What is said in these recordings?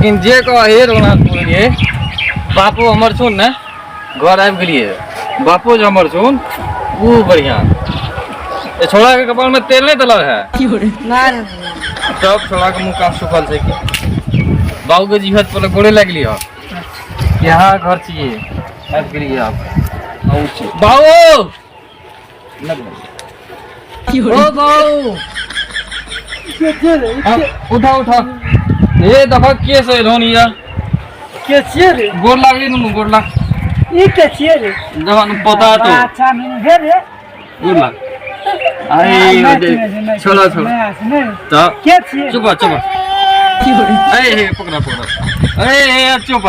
लेकिन जे कह हे रघुनाथपुर ये बापो हमर छुन ने घर आबि गेलियै बापो जे हमर छुन ओ बढ़िया ए छोड़ा के कपाल में तेल नहीं देलक है सब छोड़ा के मुँह कान सुखल छै की बाबू के जीहत पर गोड़े लागि लिह यहाँ घर छियै आबि गेलियै आब बाबू ओ बाबू हाँ, उठा उठा ए देखो के से धोनी या के छियै रे गोर लागली नुनू गोर लाग ई के छियै रे जवान पता तो अच्छा नुनू भेल रे गोर लाग अरे छोड़ा छोड़ा तो के छियै चुप चुप ए हे पकड़ा पकड़ा ए हे चुप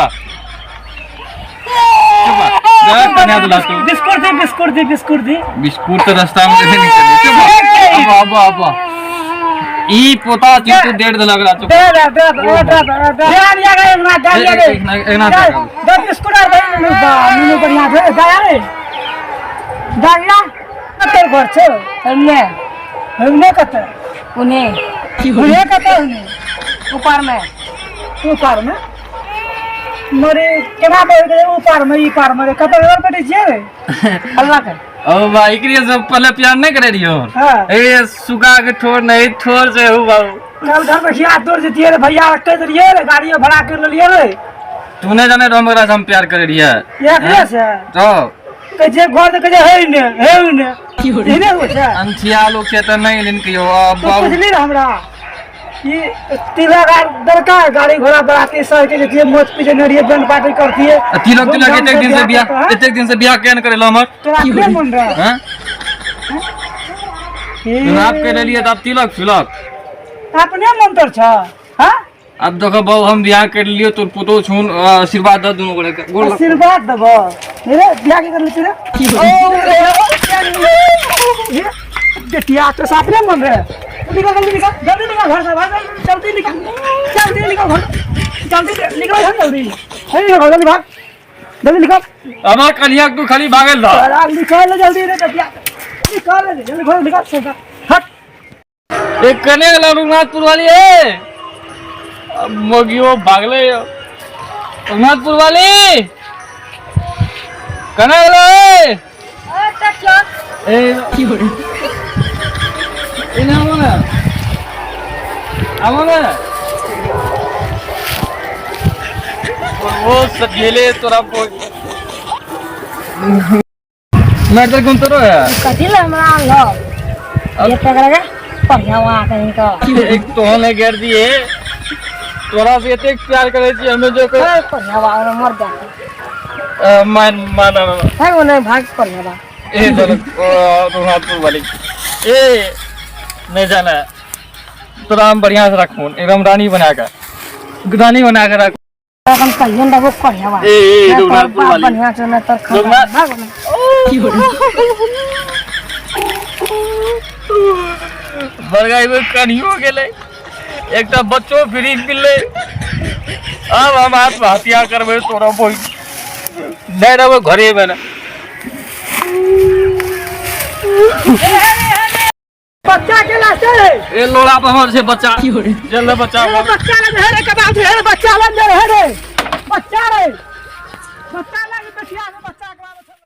बिस्कुट दे बिस्कुट दे बिस्कुट दे बिस्कुट तो रास्ता में देखे नहीं चुप अब अब अब ई पोता चिंटू डेढ़ दे लग रहा चुप दे दे दे दे दे दे दे आ गए ना दे आ गए एक ना दे बिस्कुट आ गए बा नुनू बढ़िया दे दे रे डालना कते घर छौ हमने हमने कते उन्हें उन्हें कते उन्हें ऊपर में ऊपर में मरे केना बोल गए ऊ पार में ई पार में रे कतौ और बेटी छियै रे अल्लाह के ओ भाई एकरे सब पहले प्यार नहीं करे रहियो हाँ। ए सुगा के ठोर नहीं ठोर से हो बाबू कल घर में खिया दौड़ जतियै रे भैया रखते रहियै रे गाड़ी भाड़ा कर लेलियै रे तू नहीं जाने रहो हमरा से हम प्यार करे रहिए एकरे से तो कहै छै घर तऽ कहै छै हे ने हे ने एहने होइ छै अंठिया लोग छै तऽ नहीं लेन कहियो अब तू बाबू बुझली रे हमरा ई तिलक आर दरका गाड़ी घोड़ा बराती सह के जतियै मौज पी जने रहियै बैंड पार्टी करतियै आ तिलक तिलक एतेक दिन से बियाह एतेक दिन से बियाह केहन करेलो हमर तोरा अपने मन रह हैं आप के लेलिए तऽ आब तिलक फिलक अपने मन तर छ हाँ अब देखो बाबू हम बियाह कर लियो तोर पुतो छुन आशीर्वाद दे दुनू गोरे के गोर लग- आशीर्वाद देबो रे बियाह के कर लेती रे ओ रे बेटिया तो साथ में मन रे निकल जल्दी निकल जल्दी निकल घर से भाग जल्दी निकल जल्दी निकल घर जल्दी निकल घर जल्दी हे निकल जल्दी भाग जल्दी निकल हमार कन्या तू खाली भागल रह अरे निकल जल्दी रे बेटिया निकल रे जल्दी घर निकल सोचा हट एक कने गेला रघुनाथपुर वाली है अब मगियो भागले रघुनाथपुर वाली कने गेला ए ए एने आबो ने आबो ने वो सजेले तोरा पो मैं तो कोन तोरो है कथी ले हमरा आनलो ये पकड़ के पढ़िया कहीं का एक तोहन है घेर दिए तोरा से एतेक प्यार करे छी हमे जो पढ़िया मर जा मान मान भाग नहीं भाग पढ़िया ए रघुनाथपुर वाली ए नहीं जाना है तोरा हम बढ़िया से रखून एकदम रानी बना के रानी बना के रख अपन कहियो ना वो पढ़िया ए ए रघुनाथपुर वाली बढ़िया से ना तर खा रघुनाथ- भाग नहीं बड़का एगो कनियो गेलै एकटा बच्चो फ्री मिललै आब हम आत्महत्या करबै तोरा बोल नहि रहबै घरेमे ने बच्चा के लाते ए लोड़ा पर हमर छै बच्चा जल्द बच्चा बच्चा लग रे कबाब रे बच्चा लग रे बच्चा रे